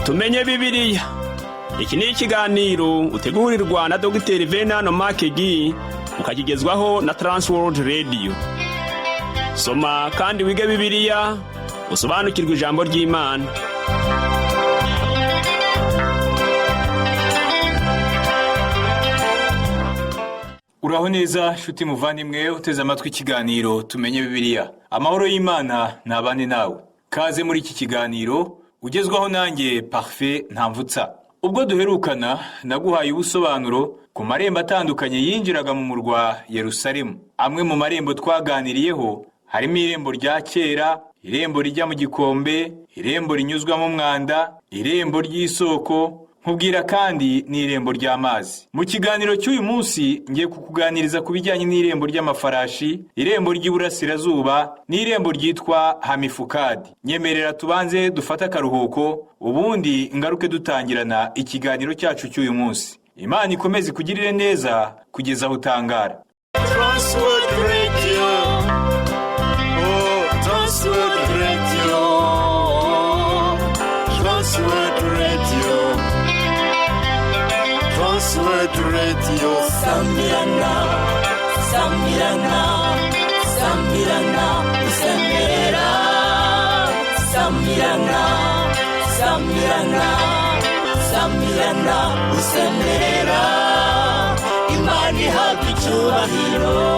Tumenye Bibiliya. Iki ni ikiganiro utegurirwa na Dogiteri Venano Makegi, ukakigezwaho na Transworld Radio. Soma kandi wige Bibiliya, usobanukirwe ijambo ry'Imana. Uraho neza nshuti muvandimwe uteze amatwi ikiganiro Tumenye Bibiliya. Amahoro y'Imana ntabane nawe. Kaze muri iki kiganiro ugezwaho nanjye Parfait Ntamvutsa. Ubwo duherukana naguhaye ubusobanuro ku marembo atandukanye yinjiraga mu murwa Yerusalemu. Amwe mu marembo twaganiriyeho harimo irembo rya kera, irembo rijya mu gikombe, irembo rinyuzwamo umwanda, irembo ry'isoko, nkubwira kandi n'irembo ry'amazi. Mu kiganiro cy'uyu munsi ngiye kukuganiriza ku bijyanye n'irembo ry'amafarashi, irembo ry'iburasirazuba n'irembo ryitwa Hamifukadi. Nyemerera tubanze dufate akaruhuko, ubundi ngaruke dutangirana ikiganiro cyacu cy'uyu munsi. Imana ikomeze ikugirire neza kugeza aho utangara. Transworld Radio. Oh, Transworld Radio. Transworld Radio. Transworld Radio. Sambirana, sambirana, sambirana, usemerera. Sambirana, sambirana, sambirana, usemerera. Imana ihabwa icyubahiro.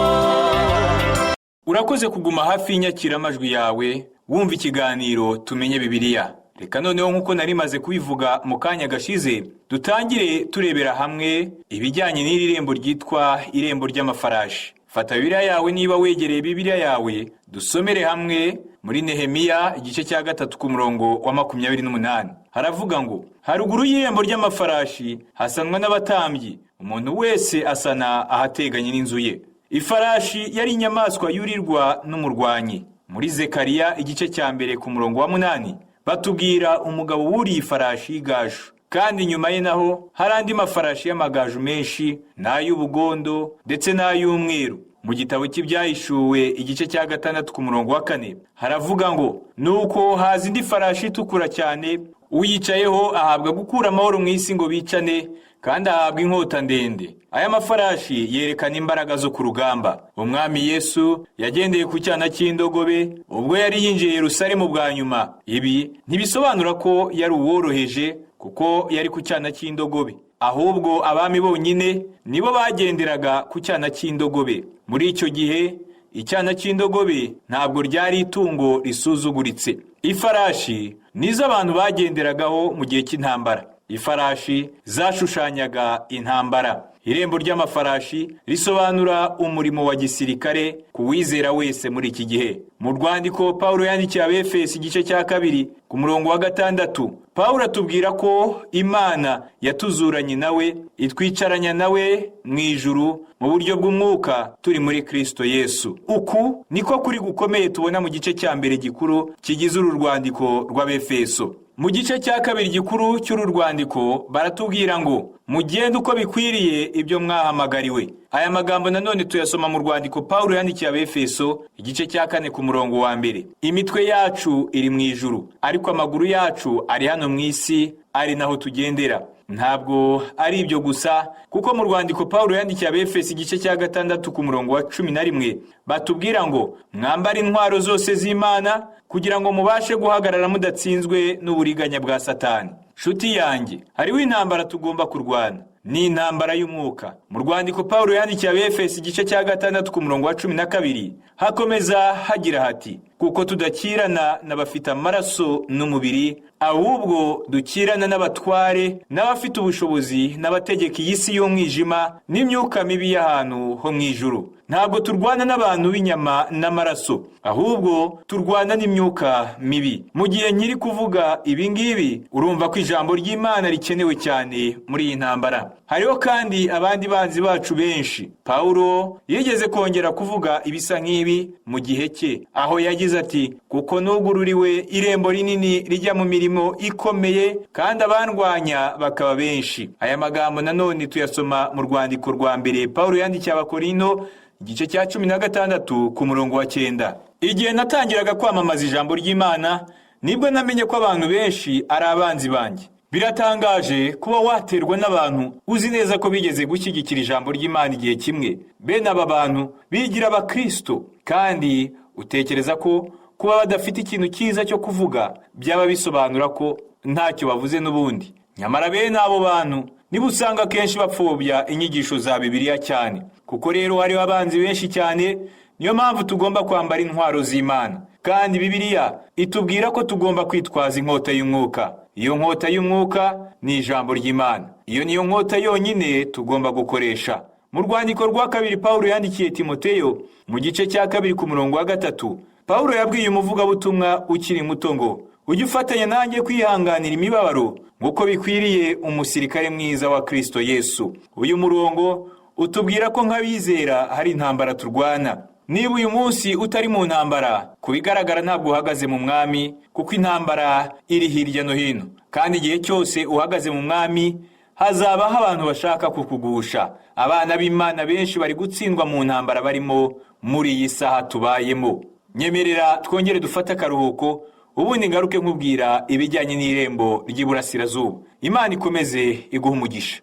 Urakoze kuguma hafi y'inyakiramajwi yawe wumva ikiganiro Tumenye Bibiliya. Reka noneho, nk'uko nari maze kubivuga mu kanya gashize, dutangire turebera hamwe ibijyanye n'iri rembo ryitwa irembo ry'amafarashi. Fata Bibiliya yawe niba wegereye Bibiliya yawe, dusomere hamwe muri Nehemiya igice cya 3 ku murongo wa 28. Haravuga ngo: "Haruguru y'irembo ry'amafarashi hasanwa n'abatambyi, umuntu wese asana ahateganye n'inzu ye." Ifarashi yari inyamaswa yurirwa n'umurwanyi. Muri Zekariya igice cya 1 ku murongo wa 8 batubwira umugabo wuriye ifarashi y'igaju, kandi inyuma ye naho hari andi mafarashi y'amagaju menshi n'ay'ubugondo ndetse n'ay'umweru. Mu gitabo cy'Ibyahishuwe igice cya 6 ku murongo wa 4 haravuga ngo: "Nuko haza indi farashi itukura cyane, uyicayeho ahabwa gukura amahoro mu isi ngo bicane, kandi ahabwa inkota ndende." Aya mafarashi yerekana imbaraga zo ku rugamba. Umwami Yesu yagendeye ku cyana cy'indogobe ubwo yari yinjiye Yerusalemu bwa nyuma. Ibi ntibisobanura ko yari uworoheje kuko yari ku cyana cy'indogobe, ahubwo abami bonyine nibo bagenderaga ku cyana cy'indogobe. Muri icyo gihe icyana cy'indogobe ntabwo ryari itungo risuzuguritse. Ifarashi nizo abantu bagenderagaho mu gihe cy'intambara. Ifarashi zashushanyaga intambara. Irembo ry'amafarashi risobanura umurimo wa gisirikare ku wizera wese muri iki gihe. Mu rwandiko Pawulo yandikiye Abefesi igice cya 2 ku murongo wa 6, Pawulo atubwira ko Imana yatuzuranye nawe, itwicaranya nawe mu ijuru mu buryo bw'umwuka turi muri Kristo Yesu. Uku niko kuri gukomeye tubona mu gice cya 1 gikuru kigize uru rwandiko rw'Abefeso. Mu gice cya 2 gikuru cy'uru rwandiko baratubwira ngo: "Mugende uko bikwiriye ibyo mwahamagariwe." Aya magambo nanone tuyasoma mu rwandiko Pawulo yandikiye Abefeso igice cya 4 ku murongo wa 1. Imitwe yacu iri mu ijuru, ariko amaguru yacu ari hano mu isi, ari naho tugendera. Ntabwo ari ibyo gusa, kuko mu rwandiko Pawulo yandikiye Abefeso igice cya 6 ku murongo wa 11 batubwira ngo: "Mwambare intwaro zose z'Imana kugira ngo mubashe guhagarara mudatsinzwe n'uburiganya bwa Satani." Nshuti yanjye, hariho intambara tugomba kurwana, ni intambara y'umwuka. Mu rwandiko Pawulo yandikiye Abefeso igice cya 6 ku murongo wa 12 hakomeza hagira hati: "Kuko tudakirana n'abafite amaraso n'umubiri, ahubwo dukirana n'abatware n'abafite ubushobozi n'abategeka iyi si y'umwijima n'imyuka mibi y'ahantu ho mu ijuru." Ntabwo turwana n'abantu b'inyama n'amaraso, ahubwo turwana n'imyuka mibi. Mu gihe nkiri kuvuga ibi ngibi, urumva ko ijambo ry'Imana rikenewe cyane muri iyi ntambara. Hariho kandi abandi banzi bacu benshi. Pawulo yigeze kongera kuvuga ibisa nk'ibi mu gihe cye, aho yagize ati: "Kuko nugururiwe irembo rinini rijya mu mirimo ikomeye, kandi abandwanya bakaba benshi." Aya magambo nanone tuyasoma mu rwandiko rwa 1 Pawulo yandikiye Abakorino igice cya 16 ku murongo wa 9. Igihe natangiraga kwamamaza ijambo ry'Imana, nibwo namenye ko abantu benshi ari abanzi banjye. Biratangaje kuba waterwa n'abantu uzi neza ko bigeze gushyigikira ijambo ry'Imana igihe kimwe. Bene aba bantu bigira abakristo, kandi utekereza ko kuba badafite ikintu cyiza cyo kuvuga byaba bisobanura ko ntacyo bavuze n'ubundi. Nyamara bene abo bantu nibo usanga akenshi bapfobya inyigisho za Bibiliya cyane. Kuko rero hariho abanzi benshi cyane, niyo mpamvu tugomba kwambara intwaro z'Imana. Kandi Bibiliya itubwira ko tugomba kwitwaza inkota y'umwuka. Iyo nkota y'umwuka ni ijambo ry'Imana. Iyo niyo nkota yonyine tugomba gukoresha. Mu rwandiko rwa kabiri Pawulo yandikiye Timoteyo, mu gice cya 2 ku murongo wa 3, Pawulo yabwiye umuvugabutumwa ukiri muto ngo: ujye ufatanya nanjye kwihanganira imibabaro nk'uko bikwiriye umusirikare mwiza wa Kristo Yesu. Uyu murongo utubwira ko nk'abizera hari intambara turwana. Niba uyu munsi utari mu ntambara, ku bigaragara ntabwo uhagaze mu mwami, kuko intambara iri hirya no hino. Kandi igihe cyose uhagaze mu mwami, hazabaho abantu bashaka kukugusha. Abana b'Imana benshi bari gutsindwa mu ntambara barimo muri iyi saha tubayemo. Nyemerera twongere dufate akaruhuko, ubundi ngaruke nkubwira ibijyanye n'irembo ry'iburasirazuba. Imana ikomeze iguhe umugisha.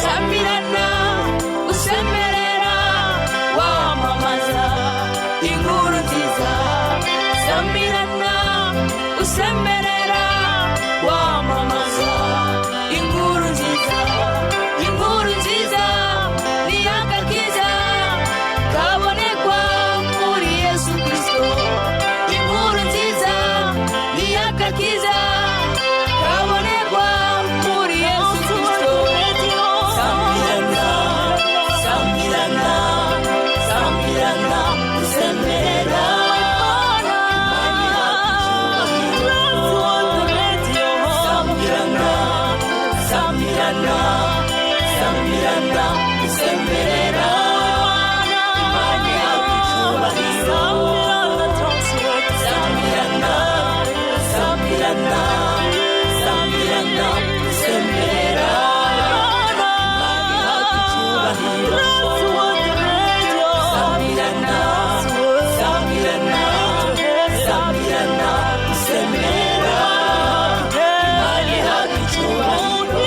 Samirana usemerera wamamaza inkuru nziza. Samirana usemerera wamamaza inkuru nziza. Inkuru nziza ni agakiza kabonekwa muri Yesu Kristo. Inkuru nziza ni agakiza kabonekwa muri Yesu Kristo. Samirana, samirana, samirana usemerera. Samirana, samirana, samirana usemerera. Imana ihabwa icyubahiro. Samirana, samirana, samirana usemerera. Imana ihabwa icyubahiro. Samirana, samirana, samirana usemerera. Imana ihabwa icyubahiro.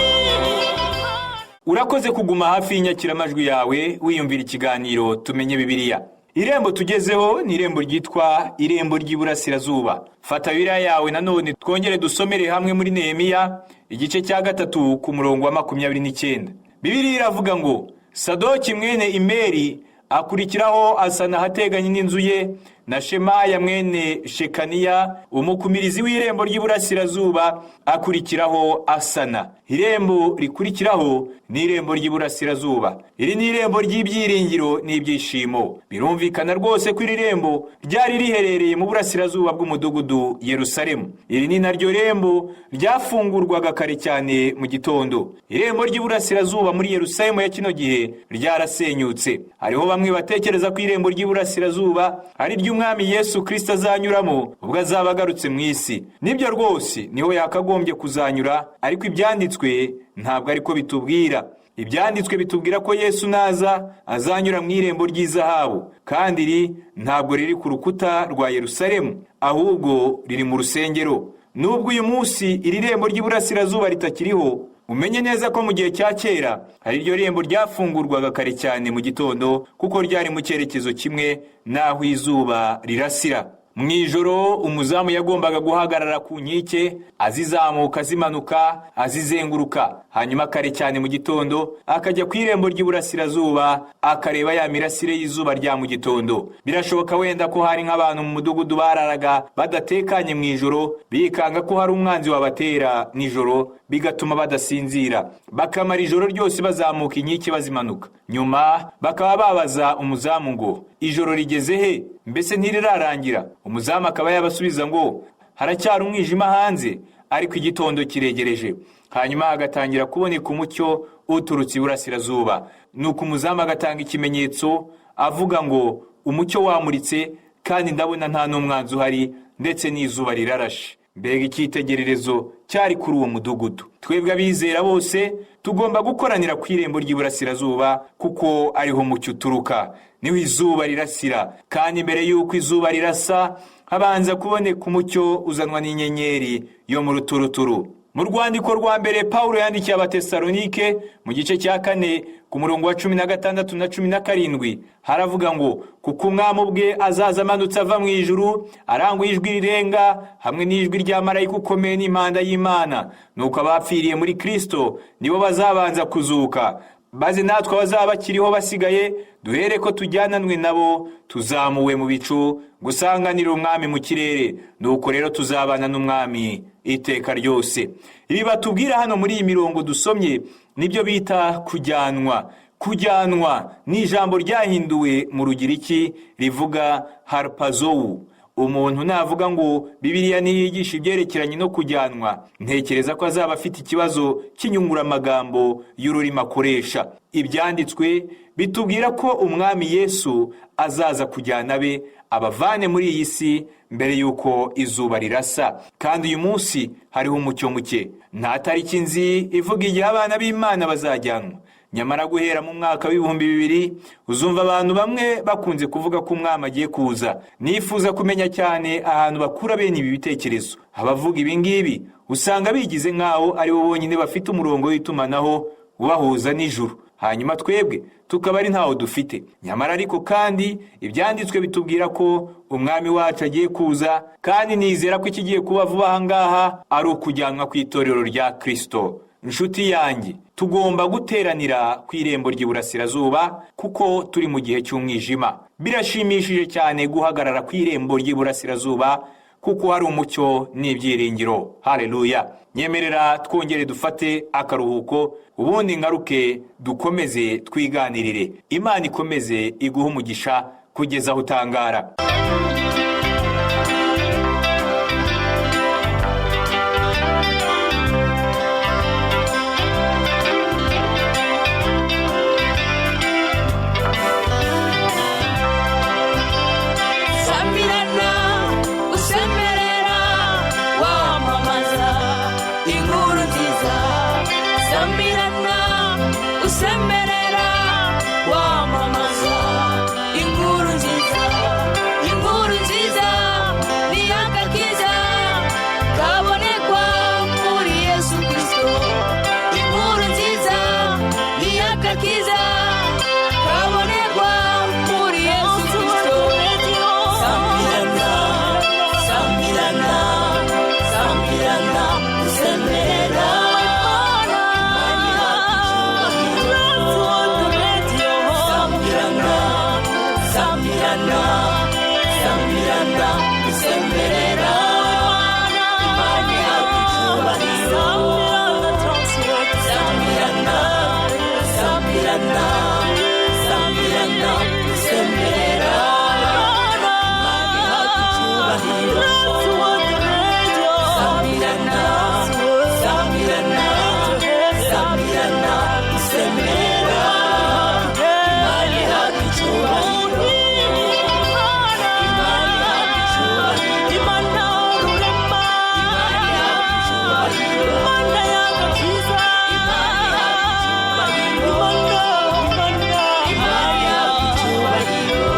Urakoze kuguma hafi y'inyakiramajwi yawe wiyumvira ikiganiro Tumenye Bibiliya. Irembo tugezeho ni irembo ryitwa irembo ry'iburasirazuba. Fata Bibiliya yawe nanone twongere dusomere hamwe muri Nehemiya igice cya 3 ku murongo wa 29. Bibiliya iravuga ngo: Sadoki mwene Imeri akurikiraho asana ahateganye n'inzu ye, na Shemaya mwene Shekaniya umukumirizi w'irembo ry'iburasirazuba akurikiraho asana. Irembo rikurikiraho ni irembo ry'iburasirazuba. Iri ni irembo ry'ibyiringiro n'ibyishimo. Birumvikana rwose ko iri rembo ryari riherereye mu burasirazuba bw'umudugudu Yerusalemu. Iri ni naryo rembo ryafungurwaga kare cyane mu gitondo. Irembo ry'iburasirazuba muri Yerusalemu ya kino gihe ryarasenyutse. Hariho bamwe batekereza ko irembo ry'iburasirazuba ari ry'umwami Yesu Kristo azanyuramo ubwo azaba agarutse mu isi. Nibyo rwose niho yakagombye kuzanyura, ariko ibyanditswe ntabwo ariko bitubwira. Ibyanditswe bitubwira ko Yesu naza azanyura mu irembo ry'izahabu, kandi iri ntabwo riri ku rukuta rwa Yerusalemu, ahubwo riri mu rusengero. Nubwo uyu munsi iri rembo ry'iburasirazuba ritakiriho, umenye neza ko mu gihe cya kera hari iryo rembo ryafungurwaga kare cyane mu gitondo, kuko ryari mu cyerekezo kimwe n'aho izuba rirasira. Mu ijoro umuzamu yagombaga guhagarara ku nkike, azizamuka, azimanuka, azizenguruka. Hanyuma kare cyane mu gitondo akajya ku irembo ry'iburasirazuba akareba ya mirasire y'izuba rya mu gitondo. Birashoboka wenda ko hari nk'abantu mu mudugudu bararaga badatekanye mu ijoro, bikanga ko hari umwanzi wabatera nijoro, bigatuma badasinzira, bakamara ijoro ryose bazamuka inkike bazimanuka. Nyuma bakaba babaza umuzamu ngo: ijoro rigeze he? Mbese ntirirarangira? Umuzamu akaba yabasubiza ngo: haracyari umwijima hanze, ariko igitondo kiregereje. Hanyuma hagatangira kuboneka umucyo uturutse iburasirazuba. Nuko umuzamu agatanga ikimenyetso avuga ngo: umucyo wamuritse, kandi ndabona nta n'umwanzi uhari, ndetse n'izuba rirarashe. Mbega icyitegererezo cyari kuri uwo mudugudu! Twebwe abizera bose tugomba gukoranira ku irembo ry'iburasirazuba, kuko ariho mucyo uturuka, niho izuba rirasira. Kandi mbere y'uko izuba rirasa habanza kuboneka umucyo uzanwa n'inyenyeri yo mu ruturuturu. Mu rwandiko rwa mbere Pawulo yandikiye Abatesalonike mu gice cya 4 ku murongo wa 16 na 17 haravuga ngo kuko umwami ubwe azaza amanutse ava mu ijuru aranguye ijwi rirenga hamwe n'ijwi rya marayika ukomeye n'impanda y'Imana, nuko abapfiriye muri Kristo nibo bazabanza kuzuka, maze natwe abazaba bakiriho basigaye duhere ko tujyananwe nabo tuzamuwe mu bicu gusanganira umwami mu kirere, nuko rero tuzabana n'umwami iteka ryose. Ibi batubwira hano muri iyi mirongo dusomye nibyo bita kujyanwa. Kujyanwa ni ijambo ryahinduwe mu Rugiriki rivuga harpazowu. Umuntu navuga ngo Bibiliya ntiyigisha ibyerekeranye no kujyanwa, ntekereza ko azaba afite ikibazo cy'inyunguramagambo y'ururimi akoresha. Ibyanditswe bitubwira ko umwami Yesu azaza kujyana abe abavane muri iyi si mbere y'uko izuba rirasa. Kandi uyu munsi hariho umucyo muke. Nta tariki nzi ivuga igihe abana b'Imana bazajyanwa. Nyamara guhera mu mwaka w'2000 uzumva abantu bamwe bakunze kuvuga ko umwami agiye kuza. Nifuza kumenya cyane ahantu bakura bene ibi bitekerezo. Abavuga ibi ngibi usanga bigize nk'aho ari bo bonyine bafite umurongo w'itumanaho ubahuza n'ijuru, hanyuma twebwe tukaba ari ntawo dufite. Nyamara ariko kandi ibyanditswe bitubwira ko umwami wacu agiye kuza, kandi nizera ko ikigiye kuba vuba aha ngaha ari ukujyanwa ku itorero rya Kristo. Inshuti yanjye, tugomba guteranira ku irembo ry'iburasirazuba kuko turi mu gihe cy'umwijima. Birashimishije cyane guhagarara ku irembo ry'iburasirazuba kuko hari umucyo n'ibyiringiro. Haleluya! Nyemerera twongere dufate akaruhuko, ubundi ngaruke dukomeze twiganirire. Imana ikomeze iguhe umugisha kugeza aho utangara. Samirana usemerera wamamaza inkuru nziza. Samirana usemerera wamamaza inkuru nziza. Inkuru nziza ni agakiza kabonekwa muri Yesu Kristo. Inkuru nziza ni agakiza kabonekwa muri Yesu Kristo. Samirana, Samirana, Samirana, usemerera. Samirana, Samirana, Samirana, usemerera. Imana ihabwa icyubahiro. Samirana, Samirana, Samirana, usemerera. Imana ihabwa icyubahiro. Samirana, Samirana, Samirana, usemerera. Imana ihabwa icyubahiro. Imana ihabwa icyubahiro. Imana ihabwa icyubahiro. Imana ihabwa icyubahiro. Imana ihabwa icyubahiro.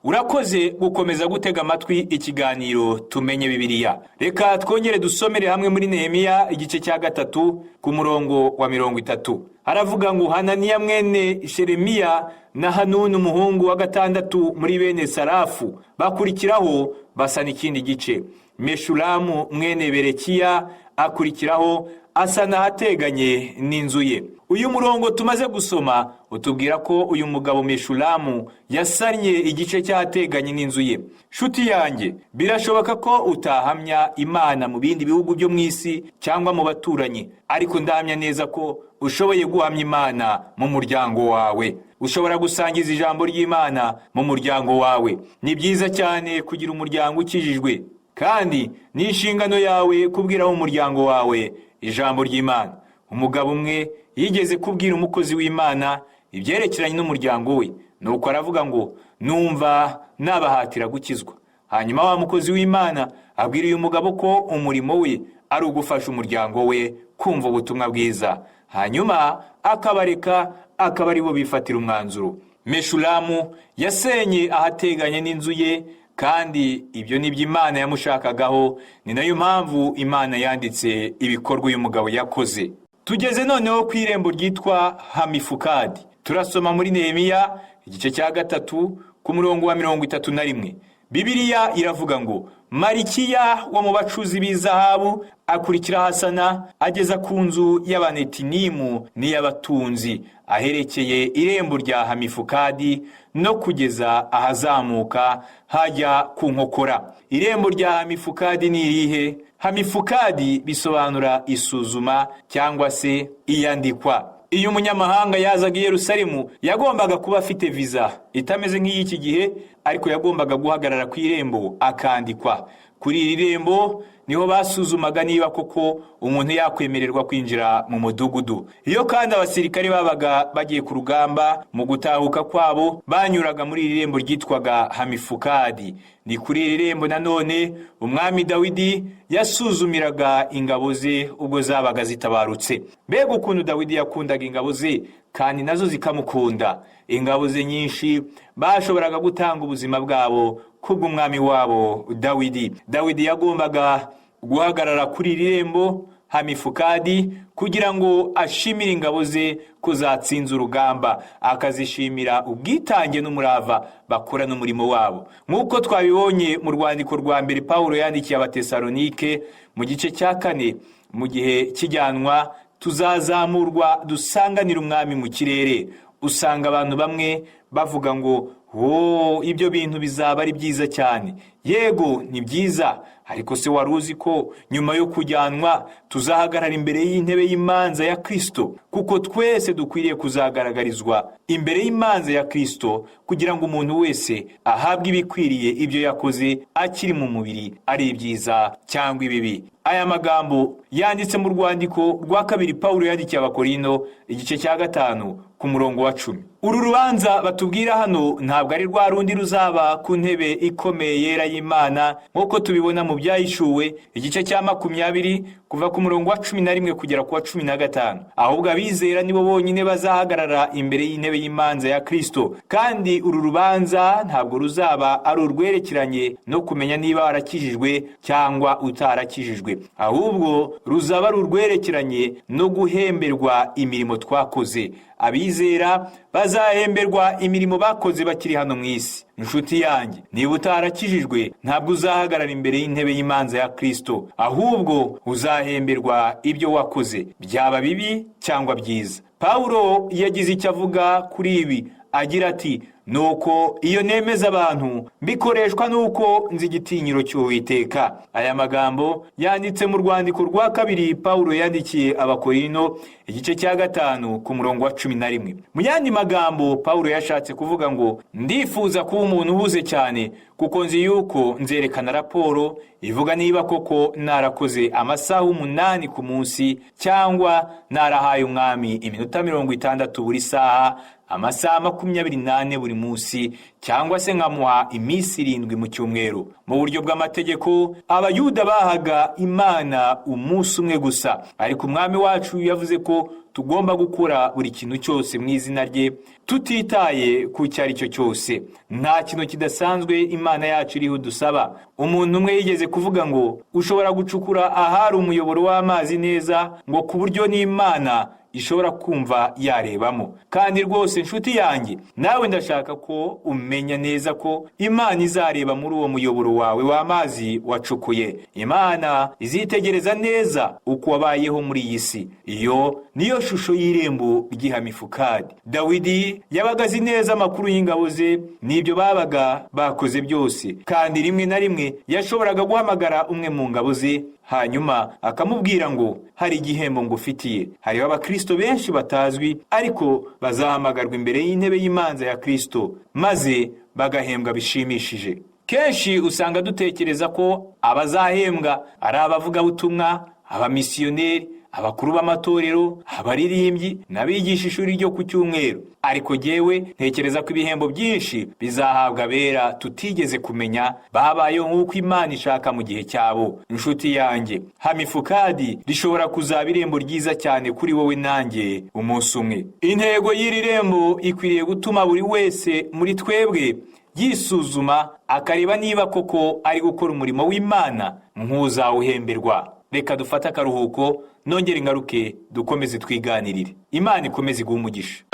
Urakoze gukomeza gutega amatwi ikiganiro Tumenye Bibiliya. Reka twongere dusomere hamwe muri Nehemiya igice cya 3 ku murongo wa 30. Haravuga ngo Hananiya mwene Sheremiya na Hanuni umuhungu wa 6 muri bene Sarafu bakurikiraho basana ikindi gice. Meshulamu mwene Berekiya akurikiraho asa n'ahateganye n'inzu ye. Uyu murongo tumaze gusoma utubwira ko uyu mugabo Meshulamu yasannye igice cyateganye n'inzu ye. Shuti yanjye, birashoboka ko utahamya Imana mu bindi bihugu byo mu isi cyangwa mu baturanyi, ariko ndahamya neza ko ushoboye guhamya Imana mu muryango wawe. Ushobora gusangiza ijambo ry'Imana mu muryango wawe. Ni byiza cyane kugira umuryango ukijijwe, kandi ni inshingano yawe kubwiraho umuryango wawe ijambo ry'Imana. Umugabo umwe yigeze kubwira umukozi w'Imana ibyerekeranye n'umuryango we, nuko aravuga ngo numva nabahatira gukizwa. Hanyuma wa mukozi w'Imana abwira uyu mugabo ko umurimo we ari ugufasha umuryango we kumva ubutumwa bwiza, hanyuma akabareka akaba aribo bifatira umwanzuro. Meshulamu yasenye ahateganye n'inzu ye, Kandi ibyo ni byo Imana yamushakagaho. Ni nayo mpamvu Imana yanditse ibikorwa uyu mugabo yakoze. Tugeze noneho ku irembo ryitwa Hamifukadi. Turasoma muri Nehemiya igice cya 3 ku murongo wa 31. Bibiliya iravuga ngo: Marikiya wo mu bacuzi b'izahabu akurikira Hasana ageza ku nzu y'Abanetinimu n'iy'abatunzi, aherekeye irembo rya Hamifukadi no kugeza ahazamuka hajya ku nkokora. Irembo rya Hamifukadi ni irihe? Hamifukadi bisobanura isuzuma cyangwa se iyandikwa. Iyo umunyamahanga yazaga i Yerusalemu, yagombaga kuba afite viza itameze nk'iy'iki gihe, ariko yagombaga guhagarara ku irembo akandikwa. Kuri iri rembo niho basuzumaga niba koko umuntu yakwemererwa kwinjira mu mudugudu. Iyo kandi abasirikare babaga bagiye ku rugamba, mu gutahuka kwabo banyuraga muri iri rembo ryitwaga Hamifukadi. Ni kuri iri rembo nanone umwami Dawidi yasuzumiraga ingabo ze ubwo zabaga zitabarutse. Mbega ukuntu Dawidi yakundaga ingabo ze, kandi nazo zikamukunda! Ingabo ze nyinshi bashoboraga gutanga ubuzima bwabo kubw'umwami wabo Dawidi. Dawidi yagombaga guhagarara kuri iri rembo Hamifukadi kugira ngo ashimire ingabo ze ko zatsinze urugamba, akazishimira ubwitange n'umurava bakora n'umurimo wabo. Nk'uko twabibonye mu rwandiko rwa mbere Pawulo yandikiye Abatesalonike mu gice cya 4, mu gihe cy'ijyanwa tuzazamurwa dusanganira umwami mu kirere. Usanga abantu bamwe bavuga ngo: "Wo, ibyo bintu bizaba ari byiza cyane." Yego, ni byiza, ariko se wari uzi ko nyuma yo kujyanwa tuzahagarara imbere y'intebe y'imanza ya Kristo? Kuko twese dukwiriye kuzagaragarizwa imbere y'imanza ya Kristo, kugira ngo umuntu wese ahabwe ibikwiriye ibyo yakoze akiri mu mubiri, ari ibyiza cyangwa ibibi. Aya magambo yanditse mu rwandiko rwa kabiri Pawulo yandikiye Abakorino, igice cya 5 ku murongo wa 10. Uru rubanza batubwira hano ntabwo ari rwa rundi ruzaba ku ntebe ikomeye yera y'Imana, nk'uko tubibona mu Byahishuwe igice cya 20 kuva ku murongo wa 11 kugera ku wa 15. Ahubwo abizera nibo bonyine bazahagarara imbere y'intebe y'imanza ya Kristo. Kandi uru rubanza ntabwo ruzaba ari urwerekeranye no kumenya niba warakijijwe cyangwa utarakijijwe, ahubwo ruzaba ari urwerekeranye no guhemberwa imirimo twakoze. Abizera bazahemberwa imirimo bakoze bakiri hano mu isi. Inshuti yanjye, niba utarakijijwe, ntabwo uzahagarara imbere y'intebe y'imanza ya Kristo, ahubwo uzahemberwa ibyo wakoze, byaba bibi cyangwa byiza. Pawulo yagize icyo avuga kuri ibi agira ati: "Nuko iyo nemeza abantu bikoreshwa nuko nzi igitinyiro cy'Uwiteka." Aya magambo yanditse mu rwandiko rwa kabiri Pawulo yandikiye Abakorino, igice cya 5 ku murongo wa 11. Mu yandi magambo, Pawulo yashatse kuvuga ngo: "Ndifuza kuba umuntu uhuze cyane, kuko nzi yuko nzerekana raporo ivuga niba koko narakoze amasaha 8 ku munsi, cyangwa narahaye umwami iminota 60 buri saha, amasaha 24 buri munsi, cyangwa se nkamuha iminsi 7 mu cyumweru." Mu buryo bw'amategeko, Abayuda bahaga Imana umunsi umwe gusa, ariko umwami wacu yavuze ko tugomba gukora buri kintu cyose mu izina rye, tutitaye ku icyo ari cyo cyose. Nta kintu kidasanzwe Imana yacu iriho dusaba. Umuntu umwe yigeze kuvuga ngo: "Ushobora gucukura ahari umuyoboro w'amazi neza, ngo ku buryo n'Imana ishobora kumva yarebamo." Kandi rwose, inshuti yanjye, nawe ndashaka ko umenya neza ko Imana izareba muri uwo muyoboro wawe w'amazi wacukuye. Imana izitegereza neza uko wabayeho muri iyi si. Iyo niyo shusho y'irembo ry'ihamifukadi. Dawidi yabaga azi neza amakuru y'ingabo ze n'ibyo babaga bakoze byose, kandi rimwe na rimwe yashoboraga guhamagara umwe mu ngabo ze, hanyuma akamubwira ngo: "Hari igihembo ngufitiye." Hariho abakristo benshi batazwi, ariko bazahamagarwa imbere y'intebe y'imanza ya Kristo, maze bagahembwa bishimishije. Kenshi usanga dutekereza ko abazahembwa ari abavugabutumwa, abamisiyoneri, abakuru b'amatorero, abaririmbyi n'abigisha ishuri ryo ku cyumweru. Ariko jyewe ntekereza ko ibihembo byinshi bizahabwa abera tutigeze kumenya, babayeho nk'uko Imana ishaka mu gihe cyabo. Inshuti yanjye, Hamifukadi rishobora kuzaba irembo ryiza cyane kuri wowe nanjye umunsi umwe. Intego y'iri rembo ikwiriye gutuma buri wese muri twebwe Yisuzuma akareba niba koko ari gukora umurimo w'Imana nk'uzawuhemberwa. Reka dufate akaruhuko, nongere ingaruke dukomeze twiganirire. Imana ikomeze iguhe umugisha.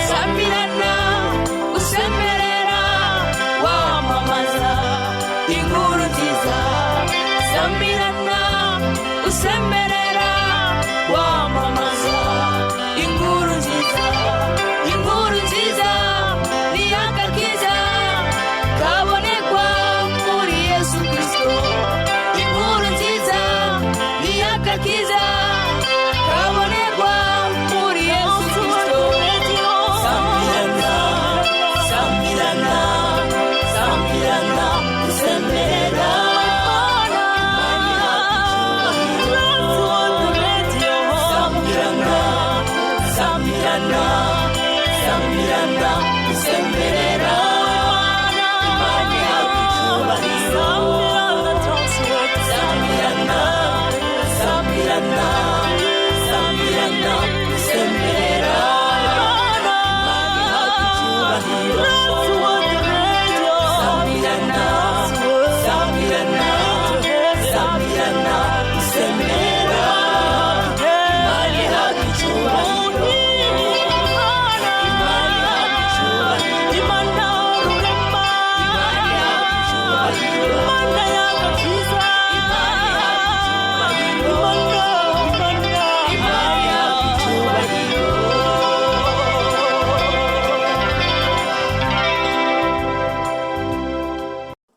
Samirana usemerera wamamaza inkuru nziza. Samirana usemerera wamamaza inkuru nziza. Inkuru nziza ni agakiza kabonekwa muri Yesu Kristo. Inkuru nziza ni agakiza kabonekwa muri Yesu Kristo. Samirana, samirana, samirana usemerera. Samirana, samirana, samirana usemerera. Imana ihabwa icyubahiro. Samirana, samirana, samirana usemerera. Imana ihabwa icyubahiro. Samirana, samirana, samirana usemerera. Imana ihabwa icyubahiro. Imana ihabwa icyubahiro. Imana ihabwa icyubahiro. Imana ihabwa icyubahiro. Imana ihabwa icyubahiro.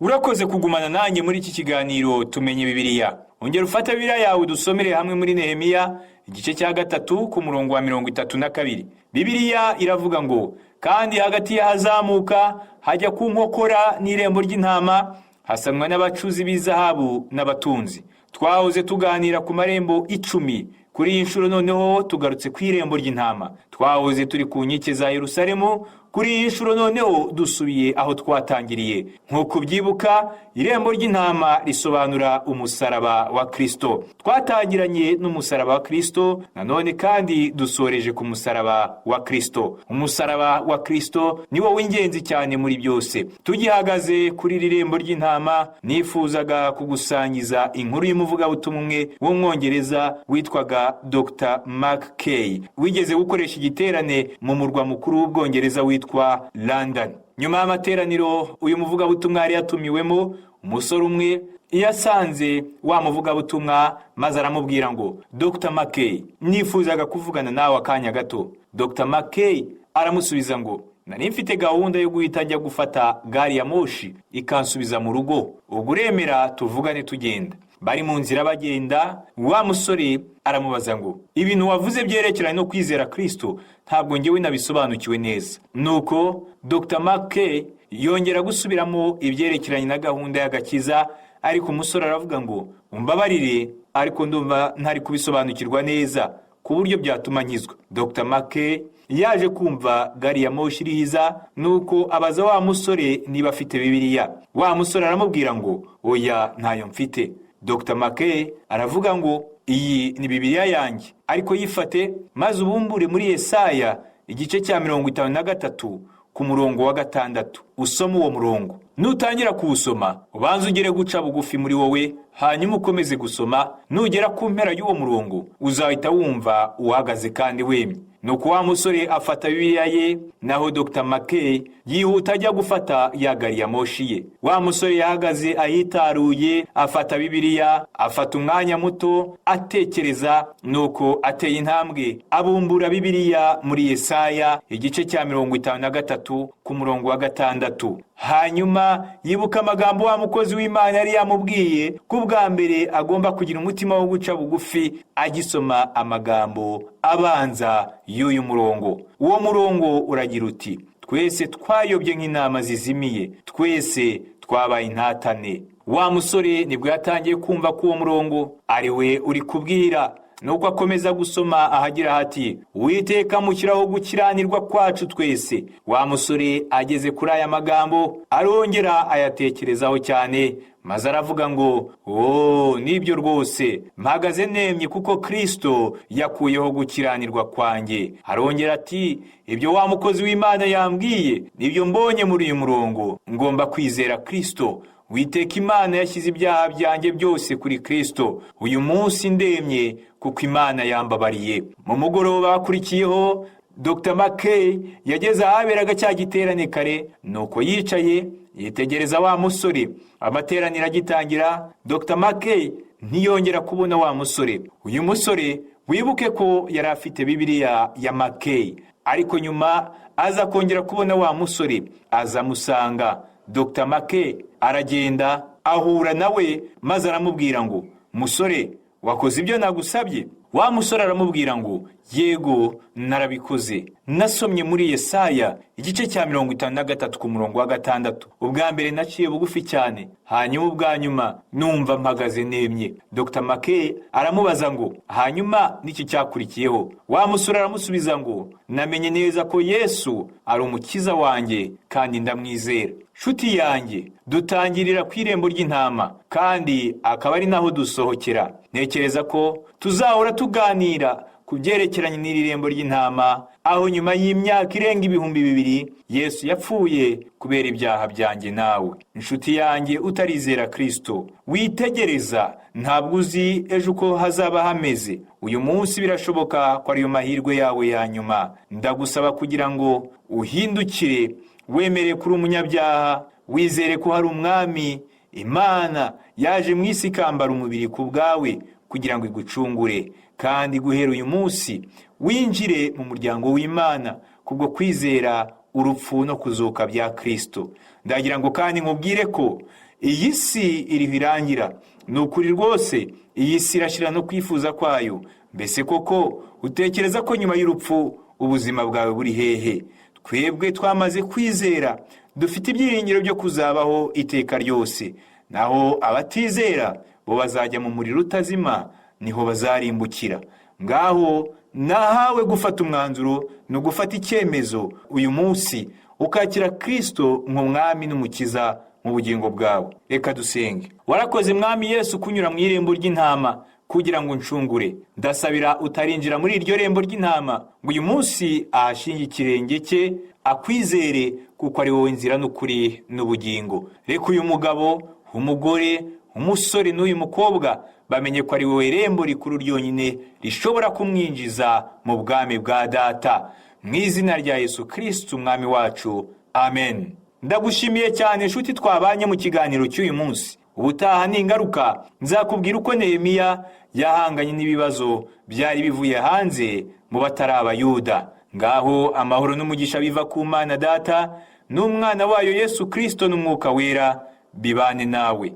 Urakoze kugumana nanjye muri iki kiganiro Tumenye Bibiliya. Ongera ufate Bibiliya yawe dusomere hamwe muri Nehemiya igice cya 3 ku murongo wa 32. Bibiliya iravuga ngo: kandi hagati y'ahazamuka hajya ku nkokora n'irembo ry'intama hasanwa n'abacuzi b'izahabu n'abatunzi. Twahoze tuganira ku marembo 10. Kuri iyi nshuro noneho tugarutse ku irembo ry'intama. Twahoze turi ku nkike za Yerusalemu. Kuri iyi nshuro noneho dusubiye aho twatangiriye. Nk'uko ubyibuka, irembo ry'intama risobanura umusaraba wa Kristo. Twatangiranye n'umusaraba wa Kristo, nanone kandi dusoreje ku musaraba wa Kristo. Umusaraba wa Kristo ni wo w'ingenzi cyane muri byose. Tugihagaze kuri iri rembo ry'intama, nifuzaga kugusangiza inkuru y'umuvugabutumwa umwe w'umwongereza witwaga Dr. Mark Kay, wigeze gukoresha igiterane mu murwa mukuru w'Ubwongereza witwa London. Nyuma y'amateraniro uyu muvugabutumwa yari yatumiwemo, umusore umwe yasanze wa muvugabutumwa maze aramubwira ngo: Dr. Mackey, nifuzaga kuvugana nawe akanya gato. Dr. Mackey aramusubiza ngo: nari mfite gahunda yo guhita njya gufata gari ya moshi ikansubiza mu rugo, ubwo uremera tuvugane tugenda. Bari mu nzira bagenda, wa musore aramubaza ngo: ibintu wavuze byerekeranye no kwizera Kristo ntabwo ngewe nabisobanukiwe neza. Nuko Dr. Mackey yongera gusubiramo ibyerekeranye na gahunda y'agakiza, ariko umusore aravuga ngo: umbabarire, ariko ndumva ntari kubisobanukirwa neza ku buryo byatuma nkizwa. Dr. Mackey yaje kumva gari ya moshi iriza, nuko abaza wa musore niba afite Bibiliya. Wa musore aramubwira ngo: oya, ntayo mfite. Dr. Mackey aravuga ngo: iyi ni Bibiliya yanjye, ariko yifate maze ubumbure muri Yesaya igice cya 53 ku murongo wa 6, usome uwo murongo. Nutangira kuwusoma ubanze ugere guca bugufi muri wowe, hanyuma ukomeze gusoma. Nugera ku mpera y'uwo murongo uzahita wumva uhagaze kandi wemye. Nuko wa musore afata Bibiliya ye, naho Dr. Mackey yihuta ajya gufata ya gari ya moshi ye. Wa musore yahagaze ahitaruye, afata Bibiliya, afata umwanya muto atekereza, nuko ateye intambwe abumbura Bibiliya muri Yesaya igice cya 53 ku murongo wa 6. Hanyuma yibuka amagambo wa mukozi w'Imana yari yamubwiye ko ubwa mbere agomba kugira umutima wo guca bugufi agisoma amagambo abanza y'uyu murongo. Uwo murongo uragira uti: twese twayobye nk'intama zizimiye, twese twabaye intatane. Wa musore nibwo yatangiye kumva ko uwo murongo ari we uri kubwira. Nuko akomeza gusoma ahagira hati: "Uwiteka amushyiraho gukiranirwa kwacu twese." Wa musore ageze kuri aya magambo arongera ayatekerezaho cyane, maze aravuga ngo: "Oh, nibyo rwose, mpagaze nemye kuko Kristo yakuyeho gukiranirwa kwanjye." Arongera ati: "Ibyo wa mukozi w'Imana yambwiye nibyo mbonye muri uyu murongo. Ngomba kwizera Kristo. Witeka Imana yashyize ibyaha byanjye byose kuri Kristo. Uyu munsi ndemye kuko Imana yambabariye." Mu mugoroba wakurikiyeho, Dr Mackey yageze ahaberaga cya giterane kare, nuko yicaye yitegereza wa musore. Amateraniro agitangira, Dr Mackey ntiyongera kubona wa musore. Uyu musore, wibuke ko yari afite Bibiliya ya Mackey, ariko nyuma aza kongera kubona wa musore, aza amusanga. Dr Mackey aragenda ahura nawe, maze aramubwira ngo: "Musore, wakoze ibyo nagusabye?" Wa musore aramubwira ngo: "Yego, narabikoze. Nasomye muri Yesaya igice cya 53 ku murongo wa 6. Ubwa mbere naciye bugufi cyane, hanyuma ubwa nyuma numva mpagaze nemye." Dr Mackey aramubaza ngo: "Hanyuma n'iki cyakurikiyeho?" Wa musore aramusubiza ngo: "Namenye neza ko Yesu ari umukiza wanjye kandi ndamwizera." Nshuti yanjye, dutangirira ku irembo ry'intama kandi akaba ari naho dusohokera. Ntekereza ko tuzahora tuganira ku byerekeranye n'iri rembo ry'intama, aho nyuma y'imyaka irenga 2000 Yesu yapfuye kubera ibyaha byanjye nawe. Inshuti yanjye utarizera Kristo, witegereza, ntabwo uzi ejo uko hazaba hameze. Uyu munsi birashoboka ko ariyo mahirwe yawe ya nyuma. Ndagusaba kugira ngo uhindukire, wemere kuri umunyabyaha, wizere ko hari umwami Imana yaje mu isi ikambara umubiri ku bwawe kugira ngo igucungure, kandi guhera uyu munsi winjire mu muryango w'Imana kubwo kwizera urupfu no kuzuka bya Kristo. Ndagira ngo kandi nkubwire ko iyi si iriho irangira. Ni ukuri rwose, iyi si irashira no kwifuza kwayo. Mbese koko utekereza ko nyuma y'urupfu ubuzima bwawe buri hehe? Twebwe twamaze kwizera dufite ibyiringiro byo kuzabaho iteka ryose, naho abatizera bo bazajya mu muriro utazima, niho bazarimbukira. Ngaho nahawe gufata umwanzuro, ni ugufata icyemezo uyu munsi ukakira Kristo nk'umwami n'umukiza mu bugingo bwawe. Reka dusenge. Warakoze, Mwami Yesu, kunyura mu irembo ry'intama kugira ngo uncungure. Ndasabira utarinjira muri iryo rembo ry'intama ngo uyu munsi ahashinge ikirenge cye, akwizere, kuko ari wowe nzira n'ukuri n'ubugingo. Reka uyu mugabo, umugore, umusore n'uyu mukobwa bamenye ko ari wowe rembo rikuru ryonyine rishobora kumwinjiza mu bwami bwa Data. Mu izina rya Yesu Kristo umwami wacu, amen. Ndagushimiye cyane, inshuti twabanye mu kiganiro cy'uyu munsi. Ubutaha ni ingaruka nzakubwira uko Nehemiya yahanganye n'ibibazo byari bivuye hanze mu batari Abayuda. Ngaho amahoro n'umugisha biva ku Mana Data n'umwana wayo Yesu Kristo n'Umwuka Wera bibane nawe.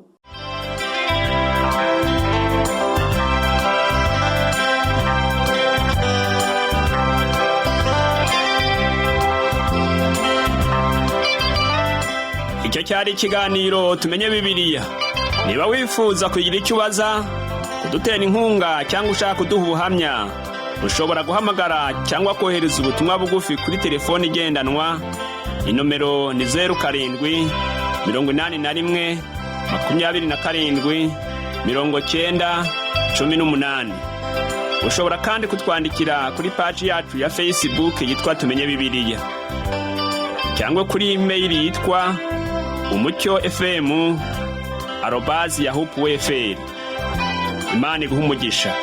Icyo cyari ikiganiro Tumenye Bibiliya. Niba wifuza kugira icyo ubaza, kudutera inkunga cyangwa ushaka kuduha ubuhamya, ushobora guhamagara cyangwa kohereza ubutumwa bugufi kuri telefoni igendanwa. Inomero ni 0781279018. Ushobora kandi kutwandikira kuri paji yacu ya Facebook yitwa Tumenye Bibiliya, cyangwa kuri imeyili yitwa umucyofm@yahoo.fr. Imana iguha umugisha.